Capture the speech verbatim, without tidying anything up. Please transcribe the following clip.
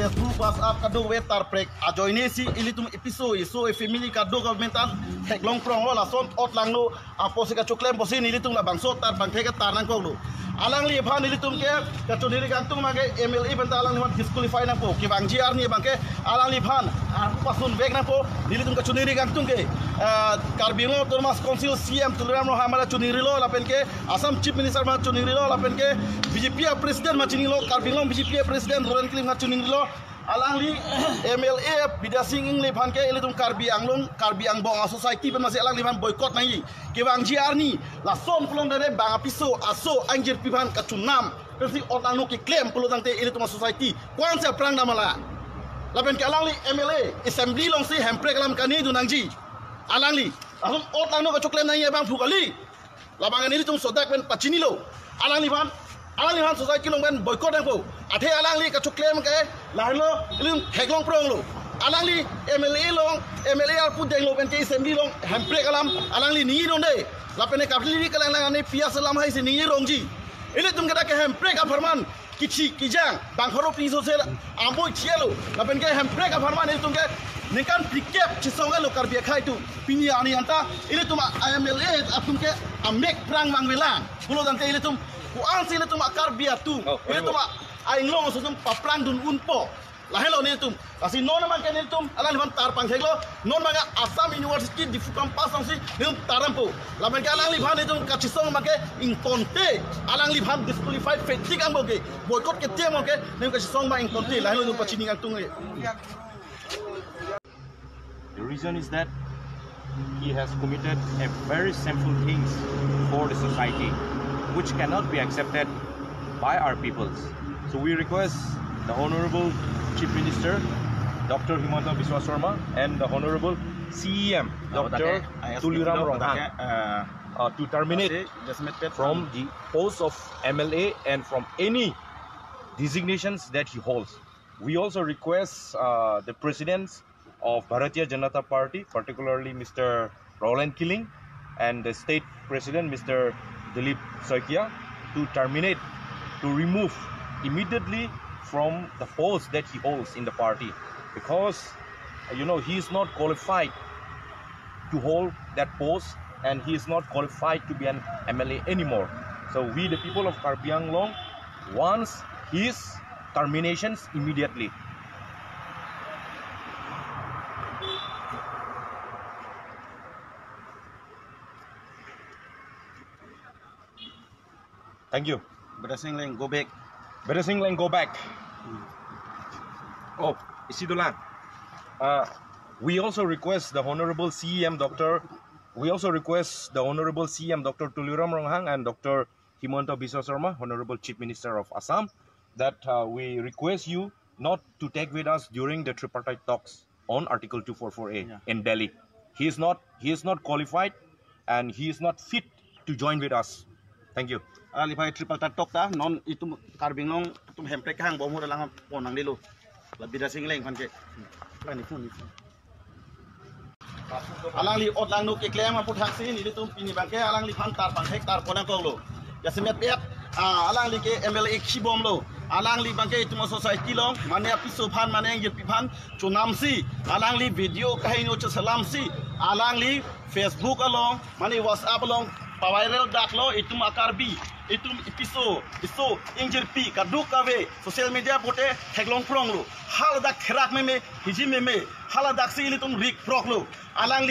Facebook, WhatsApp kadokave tarprek ajoine si ilitum episo, eso, e family kadokave ta theklong prong lo, lason otlangno apotsi kachoklem pusi nelitum labangso tarpangthek tar nangkoklo. Alangliphan nelitum ke kachiningri kangtung abangke M L A pen ta alangliphan disqualify nangpo. Kevangji arni abangke alangliphan arpu pasun vek nangpo. Nelitum kachiningri kangtung ke, ah, Karbi Anglong Autonomous Council C E M Tuliram Ronghang mara chiningrilo, lapen ke Assam Chief Minister ma chiningrilo, lapen ke B J P a President ma chiningrilo, Karbi Anglong B J P a President Roland Killing ma chiningrilo. Alangli M L A Bidya Sing Engleng aphan ke ilitum Karbi Anglong, Karbi Angbong a society pen masi alangliphan boycott nangji. Kevangji arni lason pulote bang apiso, aso, ingjirpi aphan kachonam, pensi otlangno keklem pulo tangte ilitum a society ko-ansi aphrang dam ma la? Lapen ke alangli M L A, assembly alongsi hemprek alam kaningje dun nangji. Alangli lason otlangno kachoklem nangji abang phu kali. Labang nelitum sodak pen pachinilo. Alangliphan, alangliphan society along pen boycott nangpo. Athe alangli kachoklem ke lahelo, ilitum theklong pronglo. Alangli M L A along, M L A arpu denglo pen ke assembly along hemprek alam alangli ningje dunde. Lapen ke kapli kalanglang ane pias alam haisi ningje rongji. Ilitum ke dak ke hemprek apharman kithi kijang bang pharo pi sose ambo chielo. Lapen ke hemprek apharman ilitum ke ningkan phlikep chesong elo Karbi akhei atum. Pini arni anta ilitum a M L A atum ke amek prang vangvelang. Pulo tangte ilitum ko-ansi ilitum a Karbi atum, oh, ilitum a, a Inglong aso atum paphrang dun unpo. Lahelo nelitum. Lasi non abangke nelitum alangliphan tarpangtheklo. Non abangke Assam University Diphu campus alongsi nelitum tar dampo. Lapen ke alangliphan nelitum kachesong abangke ingtonte, alangliphan disqualify fetik ang abangke, boycott ketem abangke nelitum kachesong abang ingtonte. Lahelo nelitum pachini kangtung ke. The reason is that he has committed a very shameful things for the society, which cannot be accepted by our peoples. So we request the Honorable Chief Minister, Doctor Himanta Biswa Sarma, and the Honorable C E M, Doctor Tuliram Ronghang, uh, to terminate from the post of M L A and from any designations that he holds. We also request, uh, the presidents of Bharatiya Janata Party, particularly Mister Roland Killing, and the state president, Mister Dilip Saikia, to terminate, to remove immediately from the post that he holds in the party, because, you know, he is not qualified to hold that post, and he is not qualified to be an M L A anymore. So we, the people of Karbi Anglong, wants his terminations immediately. Thank you. Bidya Sing Engleng, go back. Bidya Sing Engleng, go back. Oh, isi dolang. Uh, we also request the Honorable C E M Doctor, we also request the Honorable C E M Doctor Tuliram Ronghang and Doctor Himanta Biswa Sarma, Honorable Chief Minister of Assam, that, uh, we request you not to take with us during the tripartite talks on Article two four four A, yeah, in Delhi. He is not, he is not qualified and he is not fit to join with us. Thank you. Alangliphan tripartite talk ta non itum Karbi Anglong atum hemprek kehang bom ho dalang pon nanglelo. La Bidya Sing Engleng aphan ke. Alangli otlangno keklem aphuthaksi nelitum pini abangke alangliphan tarpangthek tar pon nangkoklo. Jasemet pet, ah, alangli ke M L A kibomlo. Alangli abangke itum a society along mane apiso aphan mane ingjirpi aphan chonamsi, alangli video kaheno cheselamsi, alangli Facebook along mane WhatsApp along paviral daklo itum a Karbi, itum episo, eso, ingjirpi kadokave social media pute theklong pronglo. Haladak therak meme, hiji meme, haladaksi ilitum rik proklo. Alangli